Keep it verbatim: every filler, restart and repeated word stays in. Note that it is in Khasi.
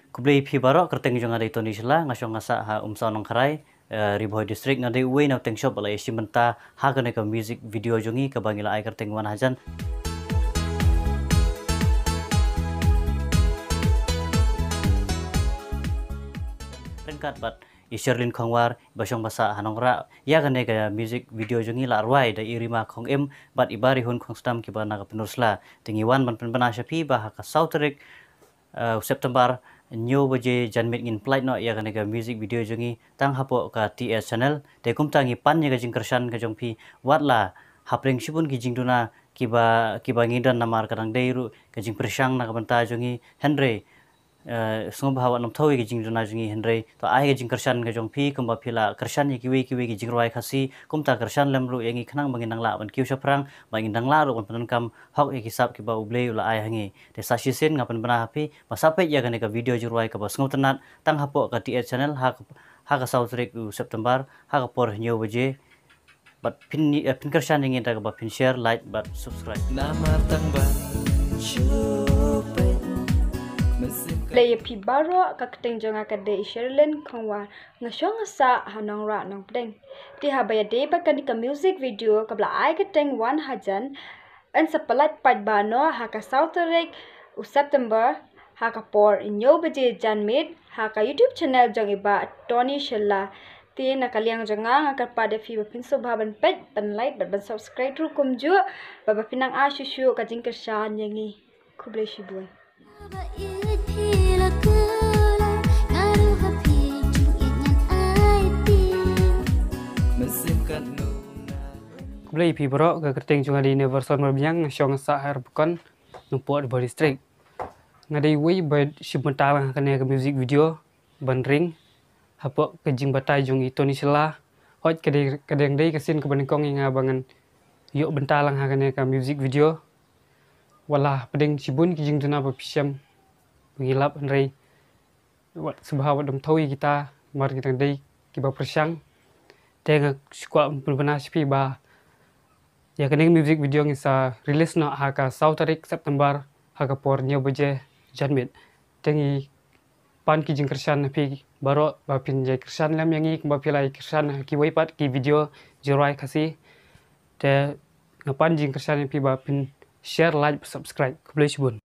Khublei phi baroh, kyrteng jong nga dei Tony Shylla, nga shong nga sah ha Umsaw Nongkharai, eh, Ri Bhoi District. Nga dei uwei na u teng shop ba la ïashim bynta ha kane ka music video jong ngi kaba ngi la ai kyrteng Wan Hajan. Ryngkat bad i Sherlyn Khongwar ba shong ba sah ha Nongrah, ïa kane ka music video jong ngi la rwai da i Rima Khongim bad i Barihun Khongstam kiba na ka Pynursla. Te ngi wan ban pynbna sha phi ba ha ka saw tarik, eh, September, hynñiew baje janmiet ngin pynlait noh ïa kane ka music video jong ngi tang hapoh ka T S channel. Te kumta ngi pan ïa ka jingkyrshan ka jong phi, wat la hapdeng shibun ki jingduna kiba, kiba ngi don namar ka dang dei ruh ka jingpyrshang na ka bynta jong ngi, hynrei, eh, sngewbha wat nym thew ïa ka jingduna jong ngi, hynrei to ai ka jingkyrshan ka jong phi kumba phi la kyrshan ïa kiwei kiwei ki jingrwai Khasi, kumta kyrshan lem ruh ïa ngi khnang ba ngin dang lah ban kiew shaphrang, ba ngin dang lah ruh ban pyndonkam hok ïa ki sap kiba U Blei u la ai ha ngi. Te sa shisien nga pynbna ha phi ba sa peit ïa kane ka video jingrwai kaba sngewtynnat tang hapoh ka T S channel ha ka, ha ka saw tarik u September ha ka por hynñiew baje. Bad phin, eh, phin kyrshan ïa ngi da kaba phin share, like bad subscribe. Namar tang ban shu peit. Khublei ïa phi baroh, ka kyrteng jong nga ka dei Sherlyn Khongwar, nga shong nga sah ha Nongrah Nongpdeng. Te haba ïadei bad kane ka music video kaba la ai kyrteng Wan Hajan, yn sa pynlait paidbah noh ha ka saw tarik u September ha ka por hynñiew baje janmiet ha ka YouTube channel jong i Bah Tony Shylla. Te na ka liang jong nga, nga kyrpad ïa phi ba phin sngewbha ban peit, ban like bad ban subscribe ruh kumjuh, bad ba phin nang ai shuh shuh ka jingkyrshan ïa ngi. Khublei shibun. Khublei phi baroh, ka kyrteng jong nga dei Neverson Marbiang, nga shong nga sah ha Ri Bhoi Nongpoh, Ri Bhoi District. Nga dei uwei ba shim bynta lang ha kane ka music video ban ring hapoh ka jingbatai jong i Tony Shylla. Hooid ka dei, ka dang dei ka sien kaba nyngkong ïa nga ba ngan ïoh bynta lang ha kane ka music video. Wat la hapdeng shibun ki jingduna ba phi shem ba ngi lap, hynrei wat sngewbha wat nym thew ïa kita, namar ki dang dei kiba pyrshang. Te nga shu kwah pynbna sha phi ba ïa kane ka music video ngin sa release noh ha ka saw tarik September ha ka por hynñiew baje janmiet. Te ngi pan ki jingkyrshan ha phi baroh ba phin ïa kyrshan lem ïa ngi kumba phi la ïa kyrshan ha kiwei pat ki video jingrwai Khasi. Te nga pan jingkyrshan ïa phi ba phin share, like, subscribe. Khublei shibun.